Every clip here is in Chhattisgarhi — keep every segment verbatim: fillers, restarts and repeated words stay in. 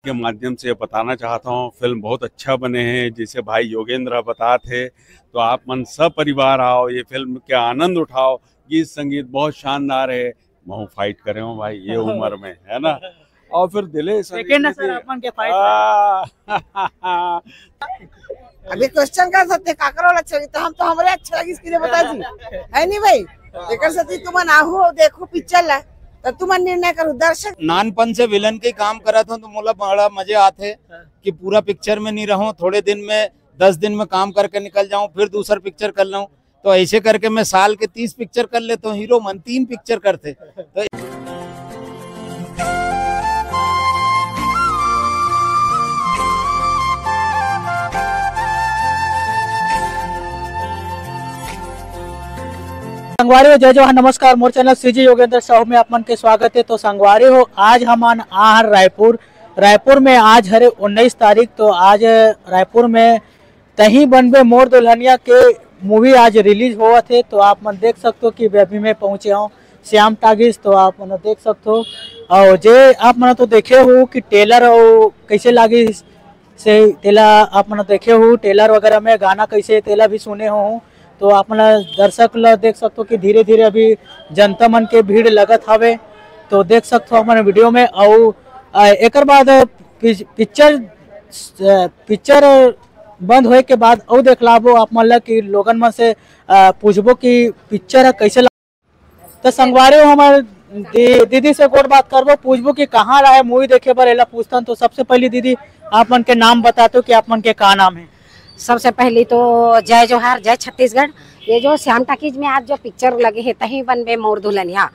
के माध्यम से बताना चाहता हूँ, फिल्म बहुत अच्छा बने हे। जैसे भाई योगेंद्र बतात हे, तो आप मन सब परिवार आओ, ये फिल्म के आनंद उठाओ। गीत संगीत बहुत शानदार हे। महूँ fight करे हूँ भाई, ये उम्र में, है ना? और फिर दिले संगीत देखिए ना में सर, भी आप मन के fight। आ, अभी question कर सकते, काकरो वाला अच्छा लगी, तो हम तो हमरे अच्छा लगी इसके लिए बता दी, है नहीं भाई? एकर सेती तुमन आहू अउ देखू पिक्चर ला, तो तुमन निर्णय करू दर्शक। नानपन से विलन के काम करत हूँ, तो मोला बड़ा मजे आते कि पूरा पिक्चर में नहीं रहूँ, थोड़े दिन में, दस दिन में काम करके निकल जाऊँ, फिर दूसर पिक्चर कर लूँ। तो ऐसे करके मैं साल के तीस पिक्चर कर लेता हूँ, हीरो मन तीन पिक्चर करते। तो संगवारी हो, जय जोहार, नमस्कार। मोर चैनल सीजी योगेंद्र साहू में आप मन के स्वागत है। तो संगवारी हो, आज हमन आ हन रायपुर। रायपुर में आज हरे उन्नीस तारीख, तो आज रायपुर में तही बनबे मोर दुल्हनिया के मूवी आज रिलीज होवत है। तो आप मन देख सकते हो कि मैं अभी मैं पहुंचे हूँ श्याम टाकीज। तो आप मन देख सकते हो, और जे आप मन तो देखे हो कि ट्रेलर और कैसे लागी से तेला आप मन देखे हो, ट्रेलर वगैरह में गाना कैसे तेला भी सुने हो, तो आप मन दर्शक ल देख सकते हो कि धीरे धीरे अभी जनता मन के भीड़ लगत हवे। तो देख सकते हो अपन वीडियो में। और एकर बाद पिक्चर पिक्चर बंद होए के बाद अउ देखलाबो आप मन ल कि लोगन मन से पूछबो कि पिक्चर ह कैसे। तो संगवारी हो, हमर दीदी से गोठ बात करबो, पूछबो कि कहाँ रहे मूवी देखे बर, एला पूछथन। तो सबसे पहली दीदी, आप मन के नाम बताते हो कि आप मन के का नाम है? सबसे पहली तो जय जोहार, जय छत्तीसगढ़। ये जो श्याम टाकीज में आज जो पिक्चर लगे है, तही बनबे मोर दुल्हनिया,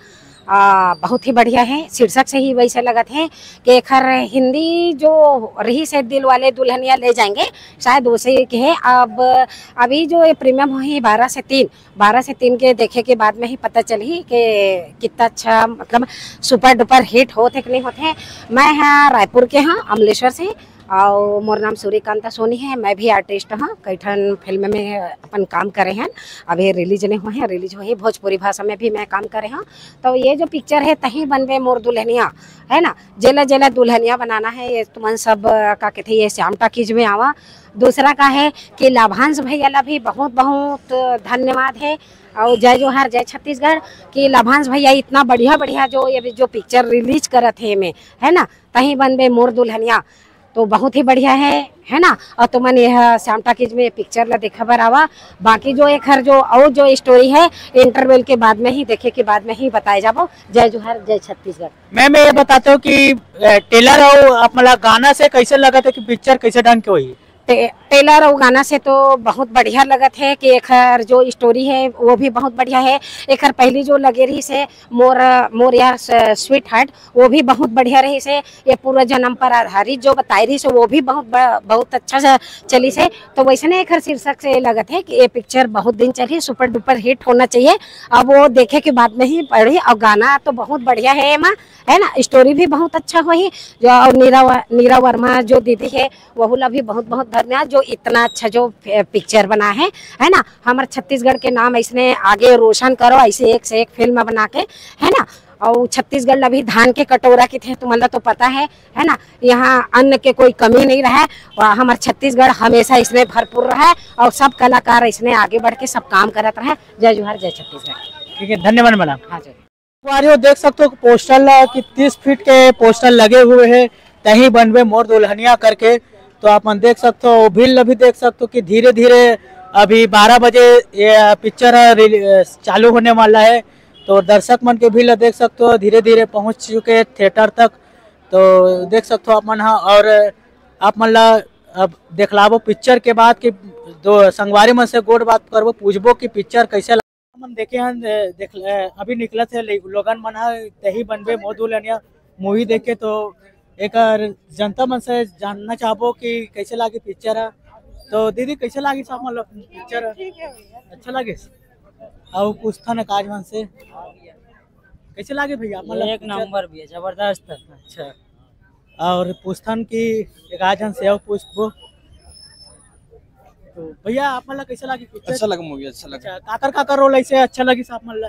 आ, बहुत ही बढ़िया है। शीर्षक से ही वैसे लगत है कि एखर हिंदी जो रही से दिल वाले दुल्हनिया ले जाएंगे, शायद उसे के है। अब अभी जो ये प्रीमियम हुई बारह से तीन, बारह से तीन के देखे के बाद में ही पता चलही कि कितना अच्छा, मतलब सुपर डुपर हिट होत है कि नहीं होत है। मैं हाँ रायपुर के हाँ, अमलेश्वर से, और मोर नाम सूर्यकांता सोनी है। मैं भी आर्टिस्ट हाँ, कई ठन फिल्म में अपन काम करे हैं, अभी रिलीज नहीं हुए हैं, रिलीज हुए भोजपुरी भाषा में भी मैं काम करे हाँ। तो ये जो पिक्चर है तही बनबे मोर दुल्हनिया, है ना, जेला जेला दुल्हनिया बनाना है, ये तुमन सब का कहते ये श्याम टाकीज में आवा। दूसरा का है कि लाभांश भैया ला भी बहुत बहुत धन्यवाद है और जय जोहार, जय छत्तीसगढ़। कि लाभांश भैया इतना बढ़िया बढ़िया जो ये जो पिक्चर रिलीज करत है में, है ना, तही बनबे मोर दुल्हनिया, तो बहुत ही बढ़िया है, है ना। और तुमन यह श्याम टाकीज में पिक्चर ला देखे बर आवा। बाकी जो एखर जो और जो स्टोरी है, इंटरवल के बाद में ही, देखे के बाद में ही बताए जाबो। जय जोहार, जय छत्तीसगढ़। मैम, ये बताते हो कि ट्रेलर और आप मन ला गाना से कैसे लगत है कि पिक्चर कैसे ढंग के होही? ट्रेलर और गाना से तो बहुत बढ़िया लगत है कि एखर जो स्टोरी है वो भी बहुत बढ़िया है। एखर पहली जो लगे रही से मोर मोर यार स्वीट हार्ट, वो भी बहुत बढ़िया रही से। ये पूरा जन्म पर आधारित जो बताए रही से वो भी बहुत ब- बहुत अच्छा से चली से। तो वैसने एखर शीर्षक से लगत है कि ये पिक्चर बहुत दिन चली, सुपर डुपर हिट होना चाहिए। अब वो देखे के बाद में ही पढ़ी। और गाना तो बहुत बढ़िया है एमा, है ना, स्टोरी भी बहुत अच्छा होही। जो और नीरा व- नीरा वर्मा जो दीदी है, वहू ला भी बहुत बहुत धन्यवाद जो इतना अच्छा जो पिक्चर बना है, है ना। हमर छत्तीसगढ़ के नाम ऐसने आगे रोशन करो, ऐसे एक से एक फिल्म बना के, है ना। और छत्तीसगढ़ ला भी धान के कटोरा की थे, तुमन ला तो पता है, है ना। यहाँ अन्न के कोई कमी नहीं रहे और हमर छत्तीसगढ़ हमेशा इसमें भरपूर रहे और सब कलाकार इसमें आगे बढ़ के सब काम करत रहे। जय जोहार, जय छत्तीसगढ़। ठीक है, धन्यवाद मैडम। हाँ जी। संगवारी हो, देख सकते हो पोस्टर ला कि तीस फीट के पोस्टर लगे हुए हैं, तही बनबे मोर दुल्हनिया करके। तो आप मन देख सकते हो, भीड़ ला भी देख सकते हो कि धीरे धीरे अभी बारह बजे ये पिक्चर रिली- चालू होने वाला है। तो दर्शक मन के भीड़ ला देख सकते हो, धीरे धीरे पहुंच चुके हैं थिएटर तक। तो देख सकते हो आप मन हा, और आप मन ला अब देखलाबो पिक्चर के बाद कि दो संगवारी मन से गोठ बात करबो, पूछबो कि पिक्चर कैसे मन देखे हन, ए, देख, ए, अभी निकलत हे ले-, लोगन मन ह तही बनबे मोर दुल्हनिया मूवी देखे, तो एकर जनता मन से जानना चाहबो कि कैसे लागे पिक्चर ह। तो दीदी, कैसे लागिस आप मन ल पिक्चर ह? अच्छा लागिस? अउ पूछथन काज मन से, कैसे लागे भैया आप मन ल एक पिक्चर? नंबर भी है, जबरदस्त। अच्छा, और पूछथन कि एक आध झन से अउ पूछबो। तो भैया, आप मन ला कैसे लागी पिक्चर? अच्छा लगा मूवी, अच्छा लगा। अच्छा, काकर काकर रोल ऐसे अच्छा लगिस आप मन ला?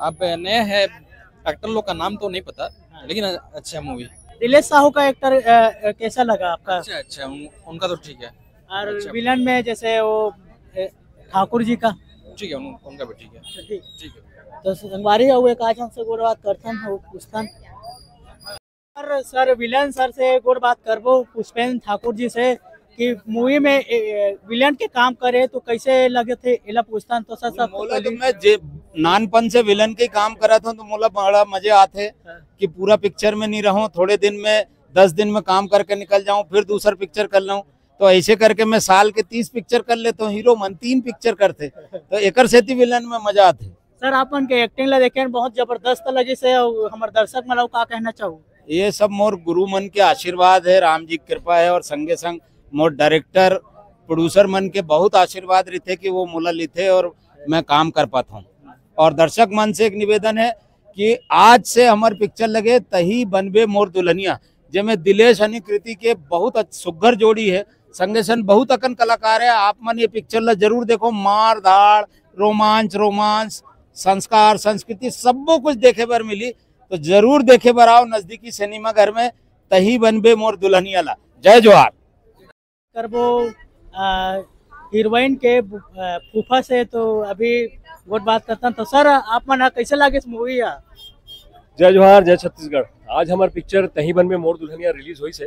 अब नया है, एक्टर लोग का नाम तो नहीं पता, लेकिन अच्छा मूवी। दिलेश साहू का एक्टर कैसा लगा आपका? अच्छा, अच्छा, उन, उनका तो ठीक है। और अच्छा। विलन में जैसे वो ए, ठाकुर जी का? ठीक है, उन, उनका भी ठीक है। तो ठीक। ठीक है। तो संगवारी हो, एक आज हमसे गोर बात करथन, वो पूछथन। सर, सर, विलन सर से गोर बात करबो, पुष्पेंद्र ठाकुर जी से, कि मूवी में ए, ए, विलन के काम करे तो कैसे लगे थे, एला पूछथन। तो सर, सर, मोला तो मैं जे नानपन से विलन के काम करत हूँ, तो मोला बड़ा मजे आथे हाँ। कि पूरा पिक्चर में नहीं रहूँ, थोड़े दिन में, दस दिन में काम करके निकल जाऊँ, फिर दूसर पिक्चर कर लूँ। तो ऐसे करके मैं साल के तीस पिक्चर कर लेता हूँ। हीरो मन तीन पिक्चर करते, तो एकर सेती विलन में मजा आथे। सर, आप मन के एक्टिंग ला देखे बहुत जबरदस्त लगिस हे, और हमर दर्शक मन ला का कहना चाहू? ये सब मोर गुरु मन के आशीर्वाद है, राम जी की कृपा है, और संगे संग मोर डायरेक्टर, प्रोड्यूसर मन के बहुत आशीर्वाद रहिथे कि वो मोला लेथे और मैं काम कर पाता हूँ। और दर्शक मन से एक निवेदन है कि आज से हमर पिक्चर लगे तही बनबे मोर दुल्हनिया, जेमे दिलेश अनि कृति के बहुत अच्छ-, सुग्घर जोड़ी है। संगे संग बहुत अकन कलाकार है। आप मन ये पिक्चर ला जरूर देखो, मार धाड़, रोमांच, रोमांस, संस्कार, संस्कृति, सबो कुछ देखे बर मिली। तो जरूर देखे बर आओ नजदीकी सिनेमा घर में, तही बनबे मोर दुल्हनिया ला। जय जोहार। करबो आ, हीरोइन के बु- आ, फूफा से, तो अभी गोठ बात करथन। तो सर, आप मन ह कैसे लागिस मूवी ह? जय जोहार, जय छत्तीसगढ़। आज हमर पिक्चर तही बनबे मोर दुल्हनिया रिलीज होइस हे,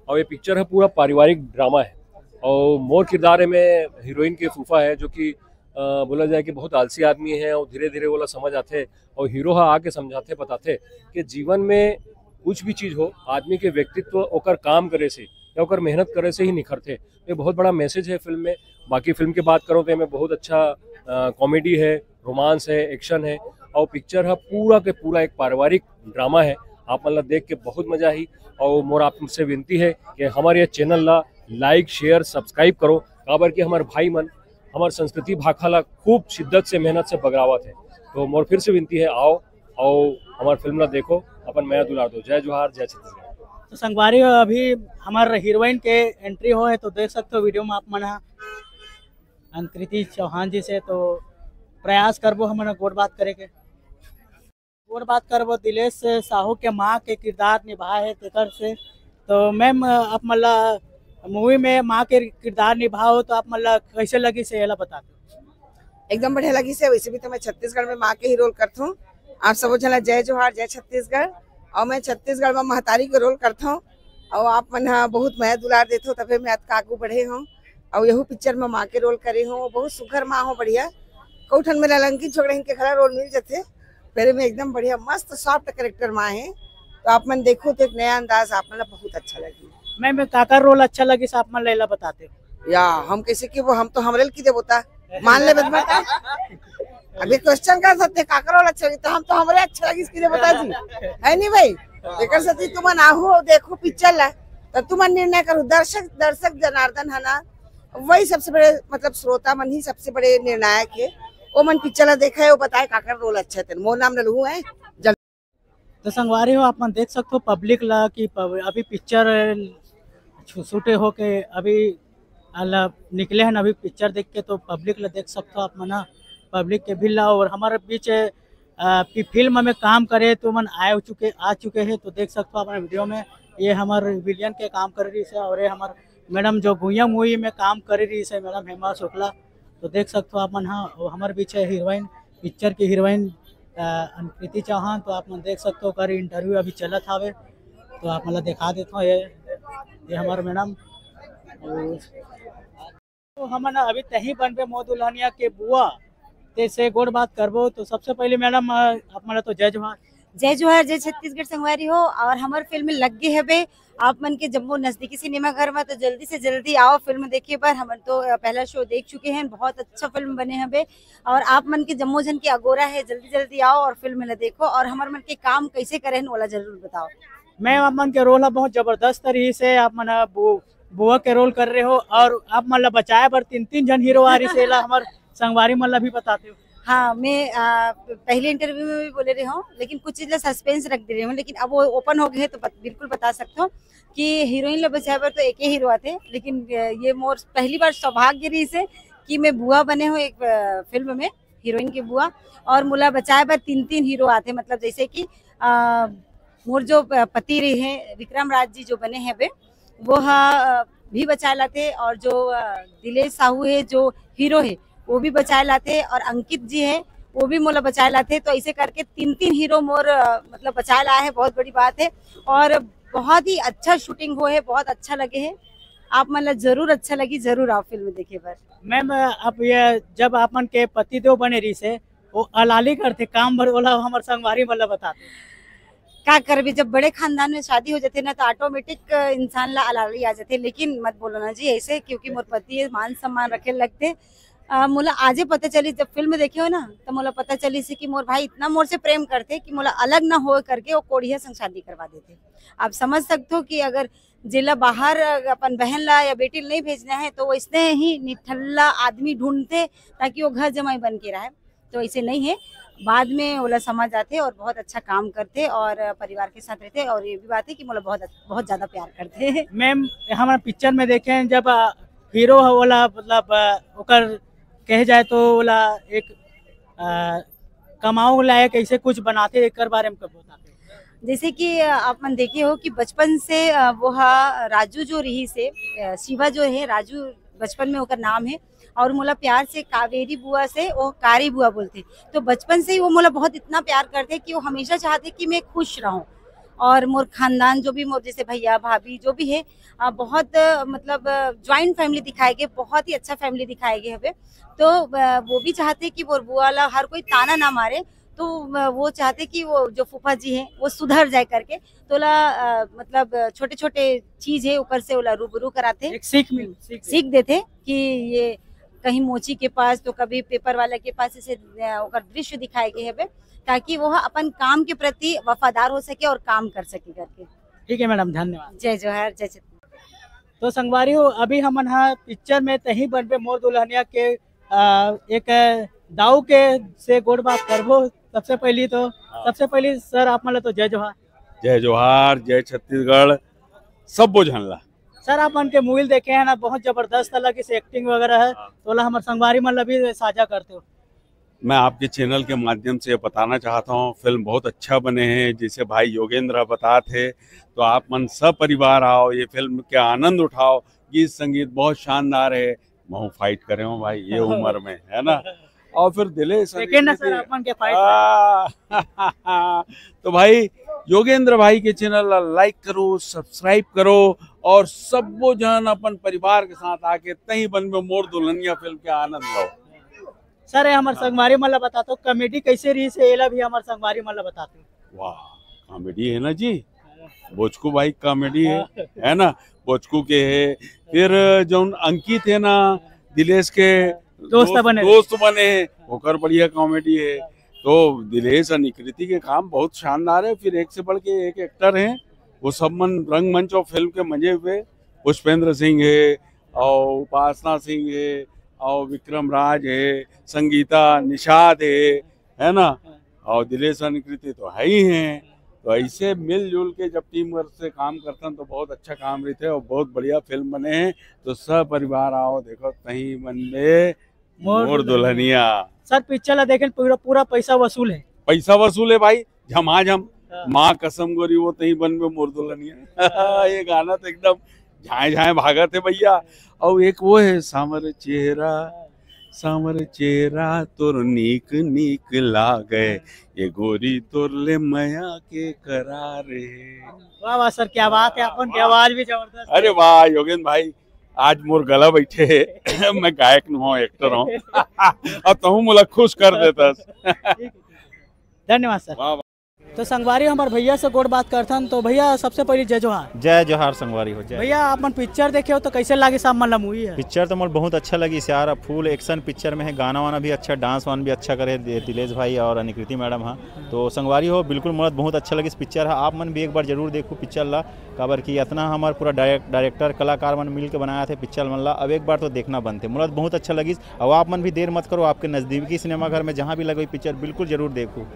और ये पिक्चर है पूरा पारिवारिक ड्रामा है, और मोर किरदार में हीरोइन के फूफा है, जो कि अ, बोला जाए कि बहुत आलसी आदमी है और धीरे धीरे ओला समझ आथे, और हीरो हा आके समझाथे, बताथे कि जीवन में कुछ भी चीज हो, आदमी के व्यक्तित्व ओकर काम करे से या ओकर मेहनत करे से ही निखरथे। ये बहुत बड़ा मैसेज है फिल्म में। बाकी फिल्म की बात करो तो एमे बहुत अच्छा कॉमेडी है, रोमांस है, एक्शन है, और पिक्चर है पूरा के पूरा एक पारिवारिक ड्रामा है। आप मन ला देख के बहुत मजा आही, और मोर आपसे विनती है कि हमर ये चैनल ला लाइक, शेयर, सब्सक्राइब करो, काबर कि हमर भाई मन हमर संस्कृति भाखा ला खूब शिद्दत से, मेहनत से बगरावत है। तो मोर फिर से विनती है, आओ, आओ, हमर फिल्म ला देखो, अपन मया दुलार दो। जय जोहार, जय छत्तीसगढ़। तो संगवारी हो, अभी हमर हीरोइन के एंट्री हो है, तो देख सकते हो वीडियो में आप मन ह अनकृति चौहान जी से। तो प्रयास करबो हमन गोठ बात करे के। गोठ बात करबो दिलेश साहू के माँ के किरदार निभाए हे तेकर से। तो मैम, आप मन ला मूवी में माँ के किरदार निभाओ, तो आप मन ला कैसे लगिस हे, एला बता दो। एकदम बढ़िया लगिस हे। वैसे भी तो मैं छत्तीसगढ़ में माँ के ही रोल करथूँ। आप सबो झन ला जय जोहार, जय छत्तीसगढ़। और मैं छत्तीसगढ़ में महतारी के रोल करथूँ, और आप मन ह बहुत मया दुलार देथो, तभे मैं अतका आगू बढ़े हूँ। और यहू पिक्चर में माँ के रोल करे हूँ, बहुत सुघर माँ हो, बढ़िया। कऊ ठन मेरा लंकी झोगड़हिन के घला रोल मिल जथे, फेर में एकदम बढ़िया मस्त सॉफ्ट कैरेक्टर माँ है। तो आप मन देखो तो एक नया अंदाज आप मन ला बहुत अच्छा लगी। मैम, काकर रोल अच्छा लगिस आप मन ला, एला बताते हो। या हम कैसे कि वो हम तो हमरे ल की देबो ता, मान ले बदमा का। अभी क्वेश्चन कर सकते काकर रोल अच्छा लगी, तो हम तो हमरे अच्छा लगिस की देबो ता जी, है नहीं भाई? एकर सेती तुमन आहू और देखो पिक्चर ला, तो तुमन निर्णय करो। दर्शक, दर्शक जनार्दन है ना, वही सबसे बड़े, मतलब श्रोता मन ही सबसे बड़े निर्णायक है। वो मन पिक्चर ला देखा है, वो बताए काकर रोल अच्छा है। तेन मोर नाम नलहू है। तो संगवारी हो, आप मन देख सकते हो पब्लिक ला कि पब-, अभी पिक्चर छु-, शूट होके अभी अला निकले हैं, अभी पिक्चर देख के। तो पब्लिक ला देख सकते हो आप मन ह, पब्लिक के भीड़ ला। और हमारे बीच अ, फि-, फिल्म में काम करे तो मन आए चुके, आ चुके हैं। तो देख सकते हो अपने वीडियो में, ये हमारे विलियन के काम कर रही से, और ये हमारे मैडम जो गुइया मूवी में काम कर रही से, मैडम हेमा शुक्ला। तो देख सकते हो आप मन, हाँ, वो हमारे बीच है हीरोइन, पिक्चर की हीरोइन अ, अनकृति चौहान। तो आप मन देख सकते हो, ओकर इंटरव्यू अभी चलत हावे, तो आप मन ला दिखा देता हूँ। ये, ये हमारे मैडम, तो हमन अभी तही बनबे मोर दुल्हनिया के बुआ, तेसे गोठ बात करबो। तो सबसे पहले मैडम, अ, आप मन ला तो जय जोहार। जय जोहार, जय छत्तीसगढ़ संगवारी हो। और हमर फिल्म लग गे हबे आप मन के जम्मो नजदीकी सिनेमा घर में, तो जल्दी से जल्दी आओ फिल्म देखे बर। हमन तो पहला शो देख चुके हैं, बहुत अच्छा फिल्म बने हबे। और आप मन के जम्मो झन के अगोरा है, जल्दी जल्दी आओ और फिल्म ला देखो, और हमर मन के काम कैसे करे हैं, ओला जरूर बताओ। मैं आप मन के रोल ह बहुत जबरदस्त रही से, आप मन ह बु-, बुआ के रोल कर रहे हो, और आप मन ला बचाए बर तीन तीन झन हीरो आ रही से, एला हमर संगवारी मन ला भी बताते हो। हाँ, मैं आ, पहले इंटरव्यू में भी बोले रहे हूँ, लेकिन कुछ चीज ला सस्पेंस रख दे रहे हूँ, लेकिन अब वो ओपन हो गए हैं, तो बत, बिल्कुल बता सकते हो कि हीरोइन ला बचाए बर तो एक ही हीरो आते, लेकिन अ, ये मोर पहली बार सौभाग्य रही से कि मैं बुआ बने हूँ एक अ, फिल्म में, हीरोइन की बुआ, और मोला बचाए बर तीन तीन हीरो आते, मतलब जैसे कि आ, मोर जो प-, पति रहे हैं विक्रम राज जी जो बने हैं बे, वो ह, अ, भी बचाए लाथे और जो, अ, दिलेश साहू है जो हीरो है वो भी बचाए लाथे और अंकित जी है वो भी मोला बचाए लाथे। तो ऐसे करके तीन तीन हीरो मोर, अ, मतलब बचाए लाए हैं, बहुत बड़ी बात है। और बहुत ही अच्छा शूटिंग हो है, बहुत अच्छा लगे है। आप मन ला जरूर अच्छा लगी, जरूर आओ फिल्म देखे बर। मैम, अब ये जब आप मन के पति देव बने रहिस हे, वो अलाली करथे काम बर, ओला हमर संगवारी मन ला बताते। का करबे, जब बड़े खानदान में शादी हो जाथे ना, तो ऑटोमेटिक इंसान ला अलाली आ जाथे। लेकिन मत बोलो ना जी ऐसे, क्योंकि मोर पति हे, मान सम्मान रखे लगथे। अ, मोला आजे पता चली, जब फिल्म देखे हो ना, तो मोला पता चली से कि मोर भाई इतना मोर से प्रेम करथे कि मोला अलग ना हो करके वो कोढ़िया संग शादी करवा देथे। आप समझ सकते हो कि अगर जेला बाहर, अ, अपन बहन ला या बेटी ला नहीं भेजना है, तो वैसने ही निठल्ला आदमी ढूंढथे, ताकि वो घर जमाई बन के रहे। तो ऐसे नहीं है, बाद में ओला समझ आथे और बहुत अच्छा काम करथे और परिवार के साथ रहथे। और ये भी बात है कि मोला बहुत, बहुत ज्यादा प्यार करथे। मैम, हमारे पिक्चर में देखे हैं, जब, अ, हीरो ह, ओला, मतलब, अ, ओकर कहे जाए तो ओला एक, अ, कमाओ लायक ऐसे कुछ बनाथे, एकर बारे में कब बताते? जैसे कि, अ, आप मन देखे हो कि बचपन से, अ, वो हा राजू जो रहिस हे, अ, शिवा जो है, राजू बचपन में ओकर नाम है, और मोला प्यार से कावेरी बुआ से वो कारी बुआ बोलथे। तो बचपन से ही वो मोला बहुत इतना प्यार करथे कि वो हमेशा चाहथे कि मैं खुश रहूं। और मोर खानदान जो भी मोर जैसे भैया भाभी जो भी है, अ, बहुत, अ, मतलब, अ, ज्वाइंट फैमिली दिखाए गए, बहुत ही अच्छा फैमिली दिखाए गए हवे। तो, अ, वो भी चाहथे कि मोर बुआ ला हर कोई ताना ना मारे, तो, अ, वो चाहथे कि वो जो फूफा जी हैं वो सुधर जाए करके। तो ओला, अ, मतलब, अ, छोटे-छोटे चीज हे ओकर से ओला रूबरू कराथे। एक सीख मिल, सीख मिल। सीख देथे कि ये कहीं मोची के पास तो कभी पेपर वाला के पास ऐसे, अ, ओकर दृश्य दिखाए गए हवे, ताकि वो अपन काम के प्रति वफादार हो सके और काम कर सके करके। ठीक है मैडम, धन्यवाद। जय जोहार, जय छत्तीसगढ़। तो संगवारी हो, अभी हमन हा पिक्चर में तहीं बनबे मोर दुल्हनिया के, अ, एक दाऊ के से गोठ बात करबो। सबसे पहली तो, हाँ। सबसे पहली सर आप मन ला तो जय जोहार। जय जोहार, जय छत्तीसगढ़, सब बोझन ला। सर आप मन के मूवी देखे हैं ना, बहुत जबरदस्त लगिस, एक्टिंग वगैरह है, हाँ। तो ओला हमर संगवारी मन ला भी साझा करते हो। मैं आपके चैनल के माध्यम से बताना चाहता हूँ, फिल्म बहुत अच्छा बने हैं। जैसे भाई योगेंद्र बतात हे, तो आप मन सब परिवार आओ, ये फिल्म के आनंद उठाओ। गीत संगीत बहुत शानदार है। महू फाइट करे हो भाई ये उम्र में, है ना? और फिर दिलेश सेकंड है सर, अपन के फाइट। आ, तो भाई योगेंद्र भाई के चैनल ला लाइक करो, सब्सक्राइब करो और सबो जन अपन परिवार के साथ आके तहीं बनबे मोर दुल्हनिया फिल्म के आनंद लो। सर, ये हमर हाँ। संगवारी मन ला बता तो कॉमेडी कैसे रहिस हे, एला भी हमर संगवारी मन ला बता तो। वाह, कॉमेडी है ना जी, बोचकू भाई कॉमेडी है, है ना? बोचकू के है, फिर जौन अंकित है ना, दिलेश के दोस्त दोस्त, बने। दोस्त बने हैं, ओकर बढ़िया कॉमेडी है। तो दिलेश और निकृति के काम बहुत शानदार है, फिर एक से बढ़ के एक एक्टर हैं, वो सब मन रंगमंच और फिल्म के मजे हुए। पुष्पेंद्र सिंह है और उपासना सिंह है और विक्रम राज है, संगीता निषाद है, है ना? और दिलेश और निकृति तो है ही हैं। तो ऐसे मिलजुल के जब टीम वर्क से काम करथन तो बहुत अच्छा काम रहिथे और बहुत बढ़िया फिल्म बने हैं। तो सब परिवार आओ, देखो तहीं बनबे मोर मोर दुल्हनिया। दुल्हनिया। सर, पिक्चर ला देखेन, पूरा, पूरा पैसा वसूल है। पैसा वसूल है भाई, झमाझम। हाँ। माँ कसम गोरी वो तहीं बनबे मोर दुल्हनिया। ये गाना तो एकदम झाए झाए भागत है भैया। और एक वो है, सांवर चेहरा, सांवर चेहरा तोर नीक नीक लागे, ये गोरी तोर ले मया के करार है। वाह, वाह सर, क्या बात है, अपन की आवाज भी जबरदस्त अरे है। वाह योगेंद्र भाई, आज मोर गला बैठे है। मैं गायक नहीं हूँ, एक्टर हूँ। अब तहूँ मोला खुश कर देता। धन्यवाद सर। वाह, वाह। तो संगवारी हमर भैया से गोठ बात करथन। तो भैया, सबसे पहले जय जोहार। जय जोहार संगवारी हो, जय। भैया, आप मन पिक्चर देखे हो तो कैसे लागिस आप मन ला मूवी है? पिक्चर तो मोला बहुत अच्छा लगिस यार, फुल एक्शन पिक्चर में है, गाना वाना भी अच्छा, डांस वान भी अच्छा करे दि-, दिलेश भाई और अनिकृति मैडम हा। तो संगवारी हो, बिल्कुल मोला बहुत अच्छा लगिस पिक्चर हा। आप मन भी एक बार जरूर देखो पिक्चर ला, काबर कि इतना हमर पूरा डायरेक्ट-, डायरेक्टर, कलाकार मन मिल के बनाए थे पिक्चर मन ला। अब एक बार तो देखना बनथे, मोला बहुत अच्छा लगिस। अब आप मन भी देर मत करो, आपके नजदीकी सिनेमा घर में जहाँ भी लगे पिक्चर, बिल्कुल जरूर देखो।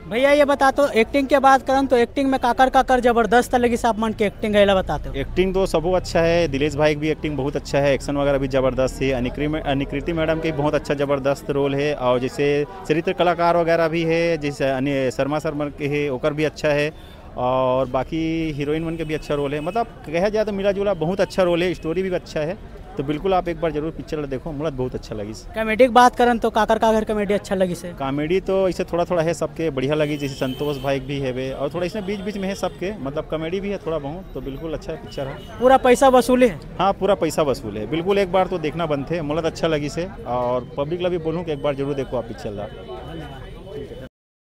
भैया, ये बता तो, एक्टिंग के बात करन तो एक्टिंग में काकर काकर जबरदस्त लगिस आप मन के एक्टिंग है, एला बता तो। एक्टिंग तो सबो अच्छा है, दिलेश भाई की भी एक्टिंग बहुत अच्छा है, एक्शन वगैरह भी जबरदस्त है। अनिकृ-, अनिकृति मैडम के बहुत अच्छा जबरदस्त रोल है, और जैसे चरित्र कलाकार वगैरह भी है, जैसे अनि-, शर्मा शर्मा के है, ओकर भी अच्छा है। और बाकी हीरोइन मन के भी अच्छा रोल है, मतलब कहा जाए तो मिला जुला बहुत अच्छा रोल है, स्टोरी भी अच्छा है। तो बिल्कुल आप एक बार जरूर पिक्चर ला देखो, मोला बहुत अच्छा लगिस। कॉमेडी की बात करन तो काकर काकर कॉमेडी अच्छा लगिस है? कॉमेडी तो इसे थोड़ा थोड़ा है सबके, बढ़िया लगी, जैसे संतोष भाई भी है वे, और थोड़ा इसमें बीच बीच में है सबके, मतलब कॉमेडी भी है थोड़ा बहुत, तो बिल्कुल अच्छा पिक्चर है। पूरा पैसा वसूली है? हाँ, पूरा पैसा वसूल है बिल्कुल। एक बार तो देखना बनथे, मोला तो अच्छा लगिस है, और पब्लिक ला भी बोलूँ कि एक बार जरूर देखो आप पिक्चर ला।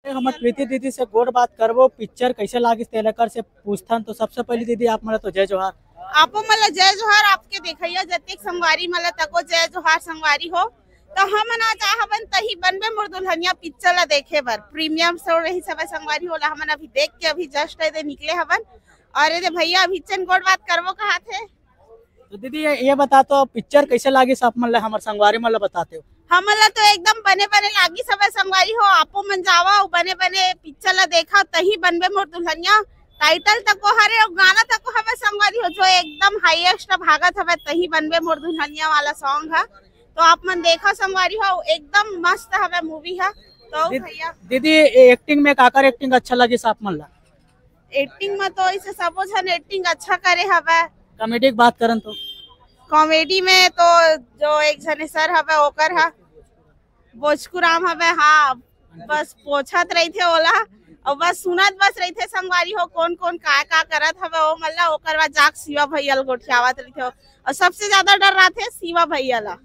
हमर प्रीति दीदी से गोठ बात करबो, पिक्चर कैसे लागिस तेला कर से पूछथन। तो सबसे पहले दीदी आप मन ला तो जय जोहार। आपो मन ला जय जोहार, आपके देखइया जतेक संगवारी मन ला तको जय जोहार संगवारी हो। तो हमन आज आ हवन तही बनबे मोर दुल्हनिया पिक्चर ला देखे बर, प्रीमियम शो रहिस हवय संगवारी हो, ओला हमन अभी देख के अभी जस्ट एदे निकले हवन। और एदे भैया अभी चन गोठ बात करबो कहाथे। तो दीदी ये, ये बता तो पिक्चर कैसे लागिस आप मन ला, हमर संगवारी मन ला बताते हो? हमन ला तो एकदम बने बने लागिस हवय संगवारी हो, आपो मन जावा अउ बने बने पिक्चर ला देखा, तही बनबे मोर दुल्हनिया टाइटल तको हरे अउ गाना तको हवय संगवारी हो, जो एकदम हाईएस्ट भागत हवय, तही बनबे मोर दुल्हनिया वाला सॉन्ग ह। तो आप मन देखा संगवारी हो, एकदम मस्त हवय मूवी ह। तो दीदी- भैया दीदी एक्टिंग में काकर एक्टिंग अच्छा लगिस आप मन ला? एक्टिंग में तो इसे सबो झन एक्टिंग अच्छा करे हवय। कॉमेडी की बात करन तो? कॉमेडी में तो जो एक झने सर हवय ओकर ह बोचकू राम हवय, हाँ, बस पोछत रहिथे ओला अउ बस सुनत बस रहिथे संगवारी हो कोन कोन काय का करत हवय ओ मन ला। ओकर बाद जाके शिवा भैया ल गोठियावत रहिथे अउ सबसे ज्यादा डर रहिथे शिवा भैया ला।